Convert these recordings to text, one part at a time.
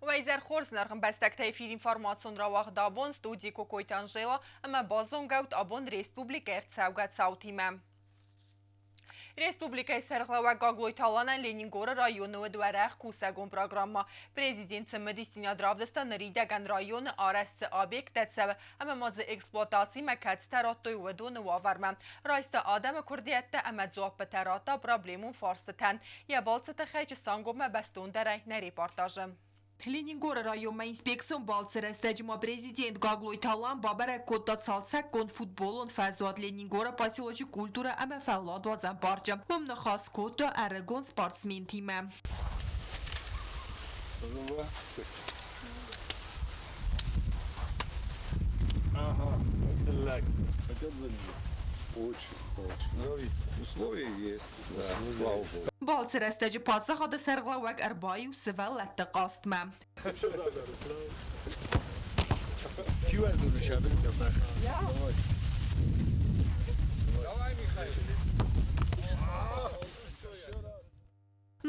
Уӕ хорз, ӕмбӕстӕгтӕ, эфир информацион рауагъд «Абон», студийы Кокойты Анжела, ӕмӕ базонгӕут абон республикӕйы ӕрцӕугӕ цаутимӕ. Республикӕйы сӕргълӕууӕг Гаглойты Аланӕн Ленингоры районы уыд уӕрӕх кусӕгон программӕ. Президент цымыдисдзинад равдыста, ныридӕгӕн районы арӕзт цы объекттӕ цӕуы ӕмӕ ма дзы эксплуатацимӕ кӕцытӕ радтой, уыдоны уавӕрмӕ. Райста адӕмы куырдиӕттӕ ӕмӕ дзуаппытӕ радта проблемон фарстытӕн. Йӕ балцы тыххӕй Чысангоммӕ бӕстондӕрӕй нӕ репортажы. Ленингоры районмӕ инспекцион балцы рӕстӕджы ма президент Гаглойты Алан бабӕрӕг кодта цалцӕггонд футболон фӕзуат Ленингоры поселочы культурӕ ӕмӕ фӕлладуадзӕн парчы. Уым ныхас кодта ӕрыгон спортсментимӕ. Ага, Хотят забить? Очень, очень. Нравится. Условия есть, да, слава богу. Балцы рӕстӕджы паддзахады сӕргълӕууӕг ӕрбаиу сывӕллӕтты хъазтмӕ. Чи уӕзуны сабитӕ? Давай. Давай, Михаил.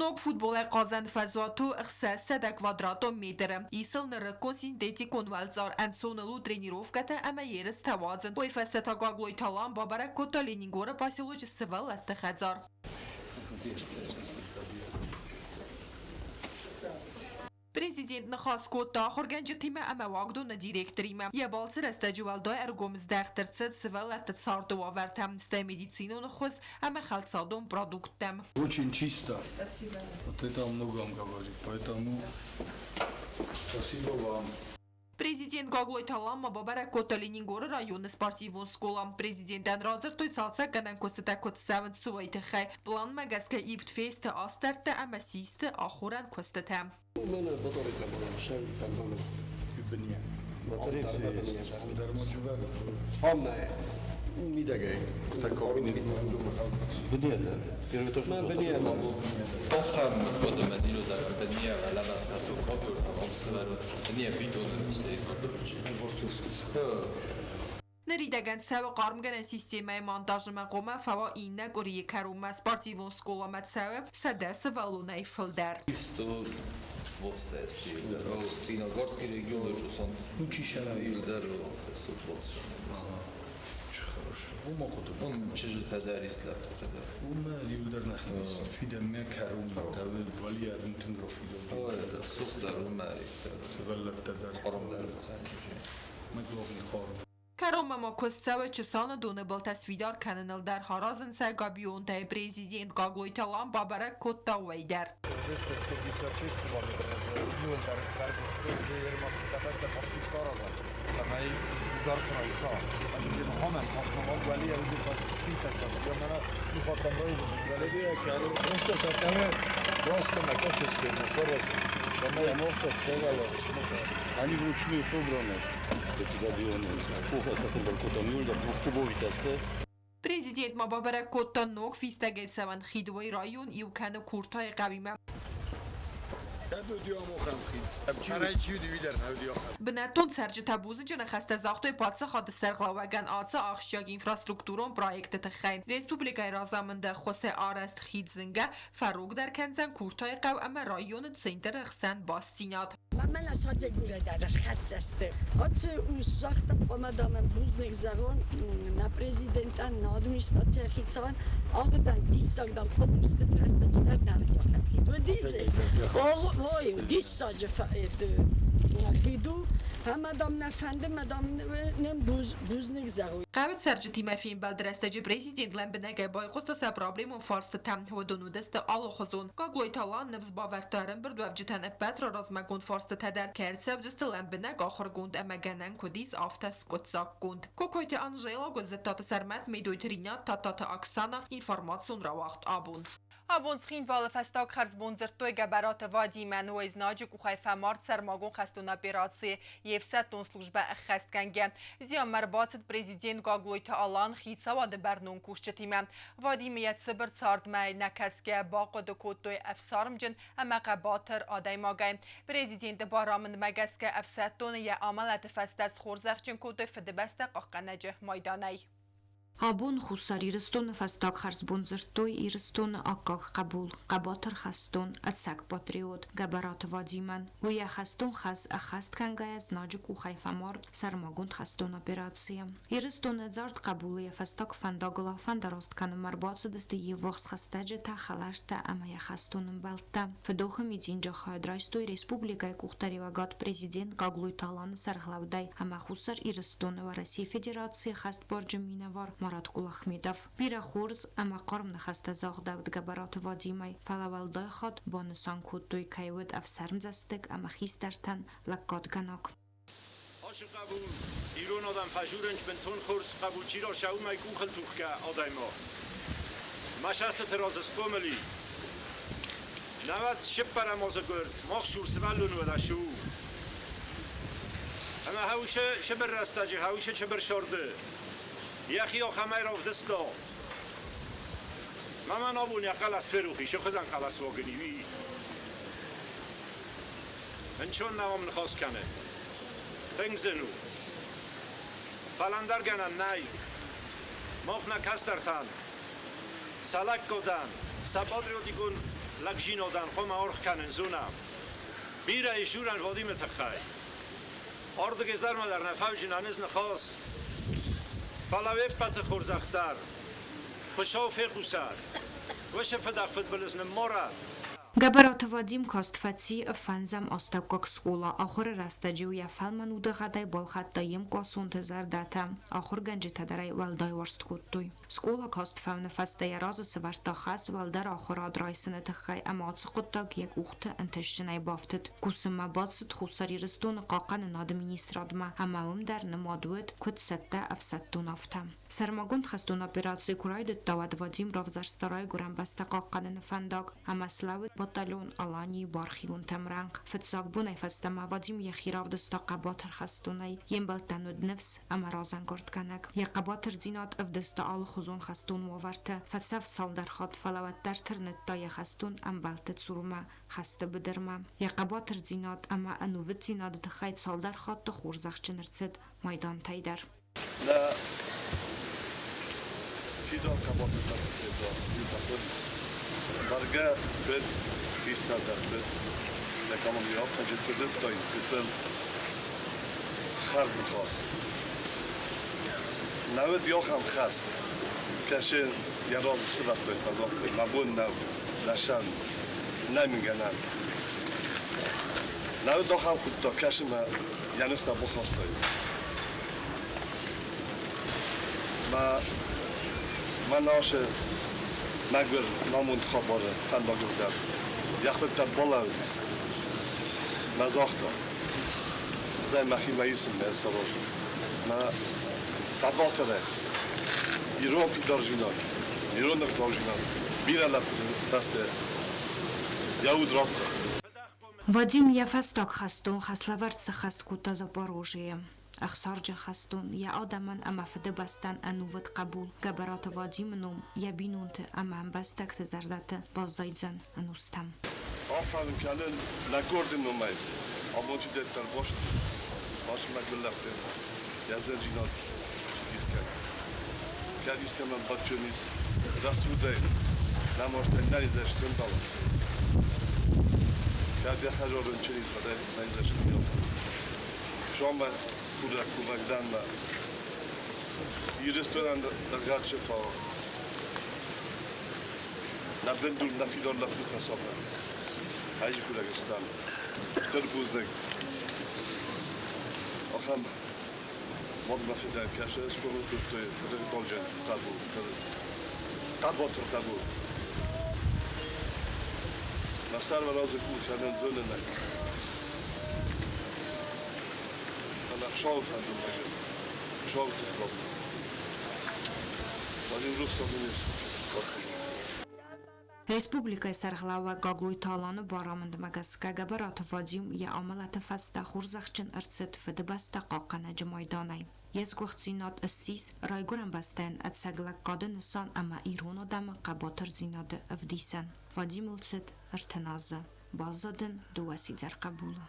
Ног футболӕй хъазӕн фӕзуат у 600 квадратон метры. Ис ыл нырыккон синтетикон уӕлцъар, ӕнцоныл у тренировкӕтӕ ӕмӕ ерыстӕ уадзын. Уый фӕстӕ та Гаглойты Алан бабӕрӕг кодта Ленингоры поселочы сывӕллӕтты хӕдзар. Президент ныхас кодта ахуыргӕнджытимӕ ӕмӕ уагдоны директоримӕ. Йӕ балцы рӕстӕджы уӕлдай ӕргом здӕхт ӕрцыд сывӕллӕтты царды уавӕртӕм, стӕй медицинон ӕххуыс ӕмӕ хӕлцадон продукттӕм. Очень чисто. Спасибо. Вот это о многом говорит, поэтому спасибо вам. Президент Гаглойты Алан ма бабӕрӕг кодта Ленингоры районы спортивон скъола. Президентӕн радзырдтой, цалцӕггӕнӕн куыстытӕ куыд цӕуынц, уый тыххӕй. Планмӕ гӕсгӕ ивд фесты астӕрдтӕ ӕмӕ систы ахорӕн куыстытӕ. Ныридӕгӕн цӕуы хъармгӕнӕн системӕйы монтажмӕ, хъуамӕ фӕуа иннӕ къуырийы кӕронмӕ. Спортивон скъоламӕ цӕуы 100 сывӕллонӕй фылдӕр. Цъинагорский регион Хорошо. Уымӕ хъуыды. Уым чызджытӕ дӕр ис, лӕппутӕ дӕр. Уымӕ иудӕр нӕхи фидӕнмӕ кӕронмӕ тавы валиадын тынг фидӕн. Сух дӕр уымӕ. Сывӕллӕттӕ дӕр. Хъорм дӕр. Мӕ главный хъорм. Кӕронмӕ ма куыст цӕуы Чысаны доны былтӕ сфидар кӕныныл дӕр, аразынц сӕ Габионтӕй. Президент Гаглойты Алан бабӕрӕг кодта уый дӕр. Они вручную собраны, эти габионы. Президент ма бабӕрӕг кодта ног фистӕгӕйцӕуӕн хид, уый район иу кӕны Куртайы хъӕуимӕ. Бынӕттон цӕрджытӕ бузныджы ныхӕстӕ загътой паддзахады сӕргълӕууӕгӕн ацы ахсджиаг инфраструктурон проекты тыххӕй. Республикӕйы разамынды ӕххуысӕй арӕзт хид зынгӕ фӕрогдӕр кӕндзӕн Куртайы хъӕу ӕмӕ районы центры хсӕн бастдзинад. Мамӕ садзӕгурӕ дӕр ӕрхӕццӕ сты. Ацы ус загъта, хъуамӕ дам бузныг зӕгъон нӕ президентӕн, нӕ администрацийы хицауӕн, ахуызӕн диссаг, дам, фӕбусты рӕстӕджы дӕр нӕ хид уыди. Ой, диссаджы хид у, ӕмӕ, дам, нӕ фӕнды, мӕ, дам, нын бузныг зӕгъой. Хъӕуы цӕрджытимӕ фембӕлды рӕстӕджы президент лӕмбынӕгӕй байхъуыста сӕ проблемон фарстытӕм. Уыдон уыдысты алыхуызон. Гаглойты Алан ныфс бавӕрдта ӕрӕмбырдуӕвджытӕн ӕппӕт размӕгонд фарстытӕ дӕр кӕй ӕрцӕудзысты лӕмбынӕг ахуыргонд ӕмӕ гӕнӕн куыд ис, афтӕ скъуыддзаггонд. Кокойты Анжела, Гуыззыттаты Сӕрмӕт, Медойты Ринат, Тадтаты Оксана, информацион рауагъд «Абон». Абон Цхинвалы фӕстаг хӕрзбон дзырдтой Гӕбӕраты Вадимӕн. Уый знаджы къухӕй фӕмард сӕрмагонд хӕстон операцийы йе фсӕддон службӕ ӕххӕстгӕнгӕ. Зианмӕ ӕрбацыд президент Гаглойты Алан хицауады бӕрнон кусджытимӕ. Вадимы йӕ цыбыр цардмӕ нӕкӕсгӕ бахъуыды кодтой ӕфсармджын ӕмӕ хъӕбатыр адӕймагӕй. Президенты барамындмӕ гӕсгӕ ӕфсӕддоны йӕ амӕлӕты фӕстӕ схорзӕхджын кодтой Фыдыбӕстӕ хъахъхъӕнӕджы майданӕй. Абон Хуссар Ирыстоны фӕстаг хӕрзбон дзырдтой Ирыстоны аккаг хъӕбул, хъӕбатыр хӕстон, ӕцӕг патриот Гӕбӕраты Вадимӕн. Уый йӕ хӕстон хӕс ӕххӕст кӕнгӕйӕ знаджы къухӕй фӕмард сӕрмагонд хӕстон операцийы. Ирыстоны ӕдзард хъӕбулы йӕ фӕстаг фӕндагыл афӕндараст кӕнынмӕ ӕрбацыдысты йе ввахс хӕстӕджытӕ, хӕлӕрттӕ ӕмӕ йӕ хӕстон ӕмбӕлттӕ. Фыдохы митинджы хайад райстой республикӕйы къухдариуӕгад президент Гаглойты Аланы сӕргълӕудӕй ӕмӕ Хуссар Ирыстоны Уӕрӕсейы Федерацийы хӕстбарджын минӕвар Марат Кулахметов. Бирӕ хорз ӕмӕ хъарм ныхӕстӕ загъдӕуыд Гӕбӕраты Вадимӕй, фӕлӕ уӕлдай хатт банысан кодтой, кӕй уыд ӕфсӕрмдзӕстыг ӕмӕ хистӕртӕн лӕггадгӕнӕг. Ацы хъӕбул ирон адӕм фӕзурынц бынтон хорз хъӕбул чи раса, уымӕй къухылтухгӕ адӕймаг. Мӕ сӕстыты раз схъомыл и. Науӕд сыппӕрӕм азы гуырд, мах сур сывӕллон уӕлӕ сы у. Ӕмӕ хӕусы сыбыр рӕстӕджы, хӕусы чыбыр сӕрды йӕхи ахӕмӕй равдыста. Мамӕн абон йӕ хъӕлӕс ферох и, сыхуызӕн хъӕлӕс уагын и, уый. Ӕнцон нӕм ныхас кӕны. Тынг зын у. Фӕлӕ ӕндӕр гӕнӕн нӕй. Мах нӕ кӕстӕртӕн, сӕ лӕггадӕн, сӕ патриотикон лӕгдзинадӕн хъуамӕ аргъ кӕнын зонӕм. Бирӕ ис дзурӕн Вадимы тыххӕй. Ардыгӕй изӕрмӕ дӕр нӕ фӕуджын ӕнӕз ныхас. Фӕлӕ уе ппӕты хорзӕх дӕр Хуыцау фехъусӕд. Уыцы фыдӕх фыдбылыз ныммарӕд. Гӕбӕраты Вадим каст фӕци фӕндзӕм астӕуккаг скъола. Ахуыры рӕстӕджы йӕ фӕлмӕн удыгъӕдӕй балхӕдта йе мкъласонты зӕрдӕтӕ. Ахуыргӕнджытӕ дӕр ӕй уӕлдай уарзт кодтой. Скъола каст фӕуыны фӕстӕ йӕ разы сӕвӕрдта хӕс уӕлдӕр ахуырад райсыны тыххӕй ӕмӕ ацы хъуыддаг йӕ къухты ӕнтыстджынӕй бафтыд. Кусынмӕ бацыд Хуссар Ирыстоны хъахъхъӕнынады министрадмӕ ӕмӕ уым дӕр нымад уыд, куыд цӕттӕ ӕфсӕддон, афтӕ. Сӕрмагонд хӕстон операци куы райдыдта, уӕд Вадим равзӕрста райгуырӕн бӕстӕ хъахъхъӕныны фӕндаг ӕмӕ слӕууыд батальон Аланийы бархионтӕм рӕнхъ. Фыццаг бонӕй фӕстӕмӕ Вадим йӕхи равдыста хъӕбатыр хӕстонӕй. Йе мбӕлттӕн уыд ныфс ӕмӕ разӕнгардгӕнӕг. Йӕ хъӕбатырдзинад ӕвдыста алыхуызон хӕстон уавӕрты. Фӕцӕф цалдӕр хатт, фӕлӕ уӕддӕр тырныдта йӕ хӕстон ӕмбӕлтты цурмӕ, хӕсты быдырмӕ. Йӕ хъӕбатырдзинад ӕмӕ ӕнувыддзинады тыххӕй цалдӕр хатты хорзӕхджын ӕрцыд майдантӕй дӕр. Нӕ фидар хъӕбатыртӕ кодта Бӕргӕ фед хистӕртӕ фед нӕ командир афтӕ куы дзырдтой, гыццыл хӕрд ныхас. Науӕд йохӕм хӕст, кӕсы йӕ рон сывӕрдтой, фӕзагътой, мӕ бон нӕу, лӕсӕн, нӕ мын гӕнӕн. Науӕд ахӕм хъуыддаг кӕсы мӕ йӕ ныфс нӕ бахастай. Мӕ насы мӕгуыр намонд хабары фӕндагыл дӕр йӕхӕдӕг балӕууыдис. Мӕ загъта, зӕй мӕхимӕ исын мӕ саразын. Мӕ хъӕбатырӕй ирон фидардзинад, ирон ӕгъдаудзинад бирӕ лӕппуты бӕсты йӕ уд радта. Вадим йӕ фӕстаг хӕстон хӕслӕвӕрд сӕххӕст кодта Запорожьейы. Ӕхсарджын хӕстон, йӕ адӕмӕн ӕмӕ Фыдыбӕстӕн ӕнувыд хъӕбул Гӕбӕраты Вадимы ном йӕ бинонты ӕмӕ ӕмбӕстӕгты зӕрдӕты баззайдзӕн ӕнустӕм. Афӕрын кӕнын нӕ горды номӕй абон чидӕриддӕр баст басмӕг лӕгты йӕ зӕрдинад сидзиркӕн. Кӕд искӕмӕн бадджын ис рӕстудӕй, нӕмастӕй нӕ сӕмбӕлын. Кӕд йӕ хӕзорын чырис, уӕд ӕй Сомӕ курӕг кувӕгдӕнмӕ Ирыстонӕн ӕргъадсы фау. Нӕ бындур, нӕ фидар лӕппутӕ сомӕ. Ӕз курӕг стӕм. Стыр бузныг. Ахӕм мадмӕ фидӕн кӕсы схъомыл кодтой фыдӕлталджын хъӕбул, хъӕбатыр хъӕбул. Мӕ сӕрмӕ разы кусӕнӕн зонынӕг. Фӕлӕ Хуыцауы фӕндон вӕййы. Хуыцауы тыххӕй. Вадим Рустов ис. Республикӕйы сӕргълӕууӕг Гаглойты Аланы барамындмӕ гӕсгӕ Гӕбӕраты Вадим йӕ амӕлӕты фӕстӕ хорзӕхджын ӕрцыд Фыдыбӕстӕ хъахъхъӕнӕджы майданӕй. Йе сгуыхтдзинад ссис Райгуырӕн бӕстӕйӕн ӕцӕг лӕггады нысан ӕмӕ ирон адӕмы хъӕбатырдзинады ӕвдисӕн. Вадимыл цыд 30 азы. Баззад ын дыууӕ сидзӕр хъӕбулы.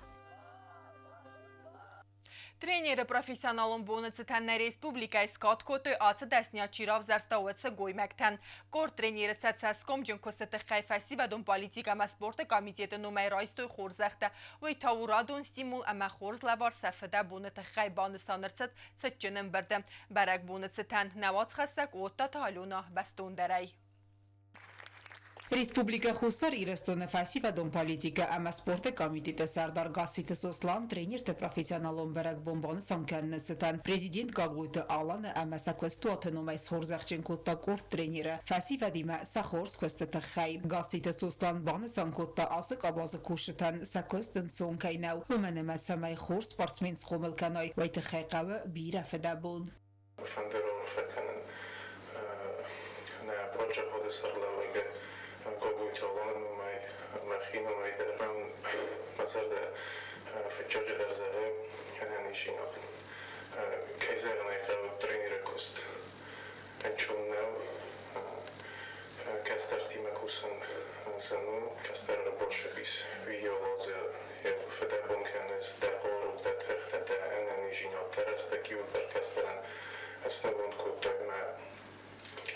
Тренеры профессионалон боны цытӕн нӕ республикӕйы скад кодтой ацы дӕсныйад чи равзӕрста, уыцы гоймӕгтӕн. Къорд тренеры сӕ цӕсгомджын куысты тыххӕй фӕсивӕдон политикӕ ӕмӕ спорты комитеты номӕй райстой хорзӕхтӕ. Уый та у радон стимул ӕмӕ хорз лӕвар сӕ фыдӕбоны тыххӕй, банысан ӕрцыд цытджын ӕмбырды. Бӕрӕгбоны цытӕн нӕ уацхӕссӕг Оттаты Алена бӕстондӕрӕй. Республикӕ Хуссар Ирыстоны фӕсивӕдон политикӕ ӕмӕ спорты комитеты сӕрдар Гасситы Сослан тренерты профессионалон бӕрӕгбон банысан кӕныны цытӕн президент Гаглойты Аланы ӕмӕ сӕ куыстуаты номӕй схорзӕхджын кодта къорд тренеры фӕсивӕдимӕ сӕ хорз куысты тыххӕй. Гасситы Сослан банысан кодта, ацы къабазы кусджытӕн сӕ куыст ӕнцон кӕй нӕу, уымӕн ӕмӕ цӕмӕй хорз спортсмен схъомыл кӕной, уый тыххӕй хъӕуы бирӕ фыдӕбон. Фӕнды раарфӕ кӕнын нӕ паддзахады сӕргълӕууӕгы Гаглойты Аланы номӕй, мӕхи номӕй дӕр. Мӕн мӕ зӕрдӕ фыццаджыдӕр зӕгъы ӕнӕниздзинад. Кӕй зӕгъын ӕй хъӕуы, тренеры куыст ӕнцон нӕу. Кӕстӕртимӕ кусын зын у. Кӕстӕр ӕрбасӕбис видеоладзы йӕ фыдӕбон кӕныс, дӕ хъару, дӕ тыхтӕ, дӕ ӕнӕниздзинад, дӕ рӕстӕг иууылдӕр кӕстӕрӕн снывонд кодтай мӕ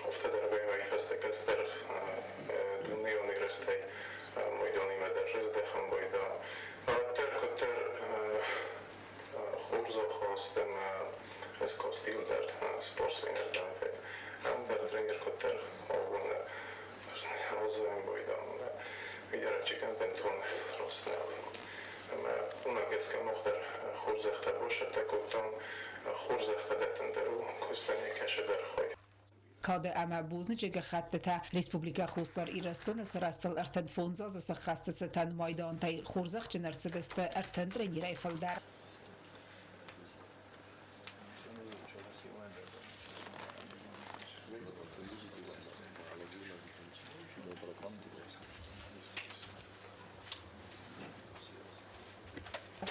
афтӕ дӕр вӕййы фӕстӕ кӕстӕр дунейон ерыстӕй майданимӕ дӕр рыздӕхын байда. Уӕддӕр куыддӕр хорз ахаст ӕмӕ скаст иуылдӕр спортсменырдӕм, ӕндӕр тренер куыддӕр абоны азы байдан видеорӕччытӕн бынтон раст нӕу. Ӕмӕ уымӕ гӕсгӕ мах дӕр хорзӕхтӕ бацӕттӕ кодтам, хорзӕхтӕ дӕттын дӕр у куыстӕн йӕ кӕцыдӕр хай. Кады ӕмӕ бузныджы гӕххӕттытӕ Республикӕ Хуссар Ирыстоны сырӕзтыл 35 азы сӕххӕсты цытӕн майдантӕй хорзӕхджын ӕрцыдысты 30 тренерӕй фылдӕр.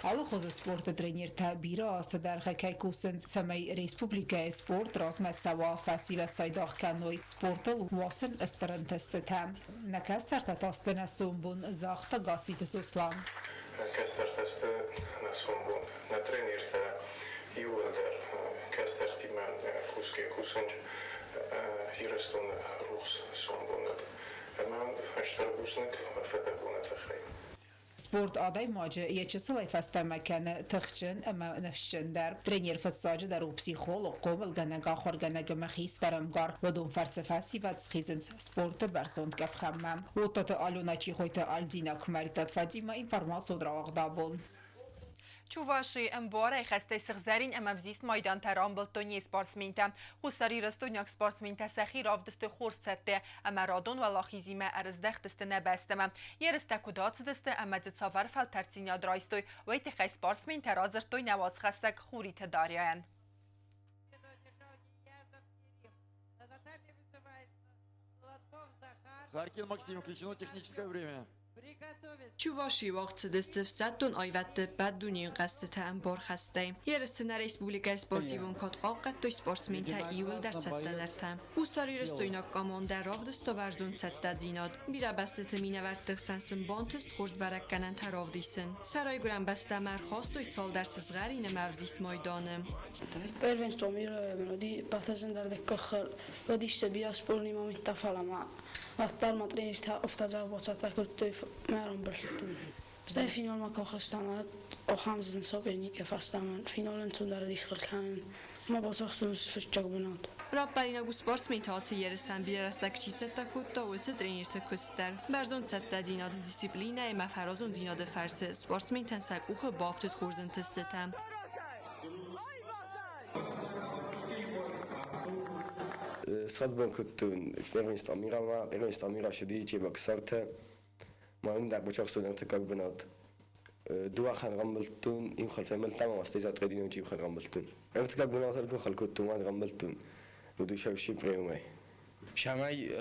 Алы хуызы спорты тренертӕ бирӕ азты дӕргъы кӕй кусынц, цӕмӕй республикӕйы спорт размӕ цӕуа, фӕсивӕд цайдагъ кӕной спортыл, уа сын стыр ӕнтыстытӕ. Нӕ кӕстӕртӕ та сты нӕ сомбон, загъта Гасситы Сослан. Нӕ кӕстӕртӕ сты нӕ сомбон. Нӕ тренертӕ иууылдӕр кӕстӕртимӕ кусгӕ кусынц Ирыстоны рухс сомбонад. Ӕмӕ стыр бузныг фыдӕбоны тыххӕй. Спорт адӕймаджы йӕ чысылӕй фӕстӕмӕ кӕны тыхджын ӕмӕ ныфсджындӕр. Тренер фыццаджыдӕр у психолог, хъомылгӕнӕг, ахуыргӕнӕг ӕмӕ хистӕр ӕмгар. Уыдон фӕрцы фӕсивӕд схизынц спорты бӕрзонд къӕпхӕнмӕ. Оттаты Алена, Чихойты Альдина, Куымӕридтаты Фатимӕ, информацион рауагъд абон. Чувашийы ӕмбуарӕй хӕстӕй сыгъзӕрин ӕмӕ ӕвзист майдантӕ рамбылдтой не спортсментӕ. Хуссарирыстойнаг спортсментӕ сӕхи равдыстой хорз цӕттӕ ӕмӕ радон уӕлахизимӕ ӕрыздӕхтысты нӕ бӕстӕмӕ. Ерыстӕ куыд ацыдысты ӕмӕ дзы цавӕр фӕлтӕрддзинад райстой, уый тыххӕй спортсментӕ радзырдтой нӕ уацхӕссӕг Хуриты Дарьяйӕн. Харкин Максим, включено техническое время. Чувашийы уагъд цыдысты ӕфсӕддон аивӕдты ӕппӕт дунейон хъӕзтытӕ ӕмбархӕстӕй. Ерысты нӕ республикӕйы спортивон кад хъахъхъӕдтой спортсментӕ иууылдӕр цӕттӕдӕртӕ. Хуссарирыстойнаг командӕ равдыста бӕрзонд цӕттӕдзинад. Бирӕ бӕстӕты минӕвӕртты хсӕн сын бантыст хорз бӕрӕггӕнӕнтӕ равдисын. Сӕ райгуырӕн бӕстӕмӕ ӕрхастой цалдӕр сызгъӕрин ӕмӕ ӕвзист майданы. Первенство мира Vadiste spornima mitta falama. Vattarma тренерта офтазаг бацӕттӕ кодтой мӕ рамбылдтон. Стӕй финалмӕ куы ахызтӕн, ахӕм соперникы фӕстӕмӕ финалы ӕнцондӕр уыдис кӕнын. Мӕ бацахстон фыццаг бынат. Раппӕлинаг у спортсментӕ ацы ерыстӕм бирӕ рӕстӕг чи цӕттӕ кодта, уыцы тренерты куыст дӕр. Бӕрзонд цӕттӕдзинад, дисциплинӕ ӕмӕ фӕразондзинады фӕрцы спортсментӕн сӕ къухы бафтыд хорз ӕнтыстытӕ. სხადბონ ქუთუნ первенство мирама, первенство мира შედიჭება ქსართე ما عندك بشخص ارتكاك بنات دوا خان غملتون يمخل فملتا ما استيزا تقدين وجيب خان غملتون ارتكاك بنات الكو خلكوتون ما غملتون ودو شوشي بريومي Шамай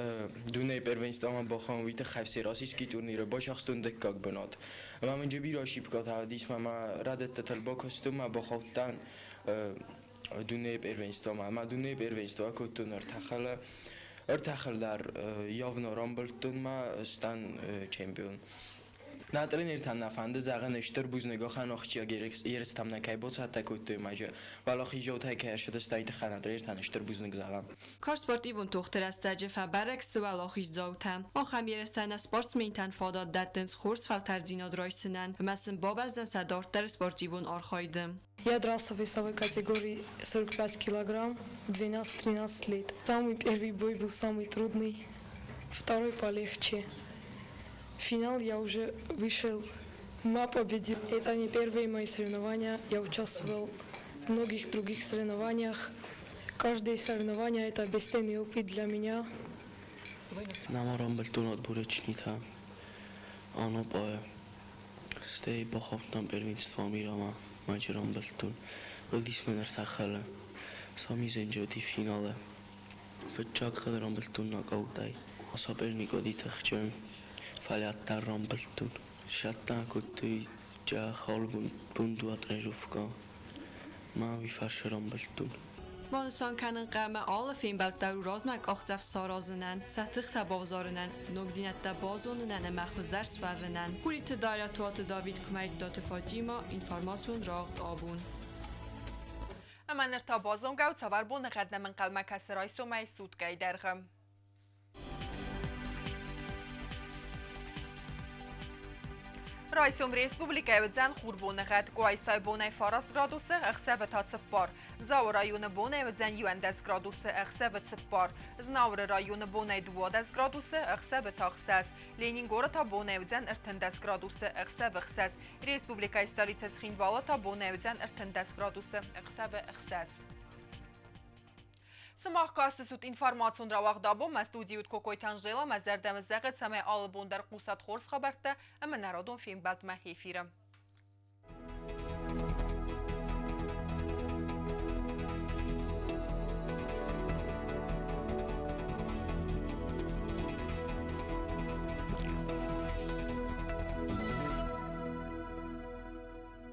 дунейы первенствома бохон вита хавсе российский турнир бошахстун деккаг бынат. Ма мен же бира ошибка таадис ма радетта тал бокостум ма бохоттан дунейы первенствома ма дунейы первенство коттун артахала артахалдар явно рамбылттун ма стан чемпион. Нӕ тренертӕн нӕ фӕнды зӕгъын стыр бузныг ахӕм ахсджиаг ерыстӕм нӕ кӕй бацӕттӕ кодтой ӕмӕ уӕлахизаутӕй кӕй ӕрцыдысты, уый тыххӕй нӕ тренертӕн стыр бузныг зӕгъӕм. Карз спортивон тохты рӕстӕджы фӕбӕрӕг сты уӕлахиздзаутӕ. Ахӕм ерыстӕ нӕ спортсментӕн фадат дӕттынц хорз фӕлтӕрддзинад райсынӕн ӕмӕ сын бабӕздзӕн сӕ дарддӕры спортивон архайды. Я дрался в весовой категории 45 килограмм, 12-13 лет. Самый первый бой был самый трудный, второй полегче. В финал я уже вышел, ма победил. Это не первые мои соревнования, я участвовал в многих других соревнованиях. Каждое соревнование – это бесценный опыт для меня. Нама рамбылдтон отборочный Анапа стей бахауттан первенство мира მაჯ რამბელტუნ ველის მენერთა ხელე სამი ზენჯოდი ფინალე ფეჩაკ ხელ რამბელტუნ ნაკაუტაი სოპერნიკო დითახჯემ ფალატა რამბელტუნ შატან კუტი ჯა ხალ ბუნდუა ტრენიროვკა მა ვიფარშ რამბელტუნ. Банысан кӕнын хъӕуы алы фембӕлд дӕр у размӕ къахдзӕф саразынӕн, сӕ тыхтӕ бавзарынӕн, ногдзинӕдтӕ базонынӕн ӕмӕ хуыздӕр суӕвынӕн. Гуриты Дарья, Туаты Давид, Куымӕридтаты Фатимӕ, информацион рагъд абон. Ӕмӕ ныр та базонгӕ у, цавӕр боныгъӕд нӕм ӕнхъӕлмӕ кӕсы райсомӕй суткӕйы дӕргъы. Райсом республикӕйы уыдзӕн хурбоныгъӕд. Къуайсайы бонӕй 9 градусы, ӕхсӕвы та 4. Дзауы районы бонӕй уыдзӕн 11 градусы, ӕхсӕвы 4. Знауыры районы бонӕй 12 градусы, ӕхсӕвы та 6. Ленингоры та бонӕй уыдзӕн 13 градусы, ӕхсӕвы 6. Республикӕйы столицӕ Цхинвалы та бонӕй уыдзӕн 13 градусы, ӕхсӕвы 6. Сымах кастысут информацион рауагъд абон. Мӕ студийы уыд Кокойты Анжела. Мӕ зӕрдӕмӕ зӕгъы, цӕмӕй алы бон дӕр хъусат хорз хабӕрттӕ ӕмӕ народон фембӕлдмӕ эфиры.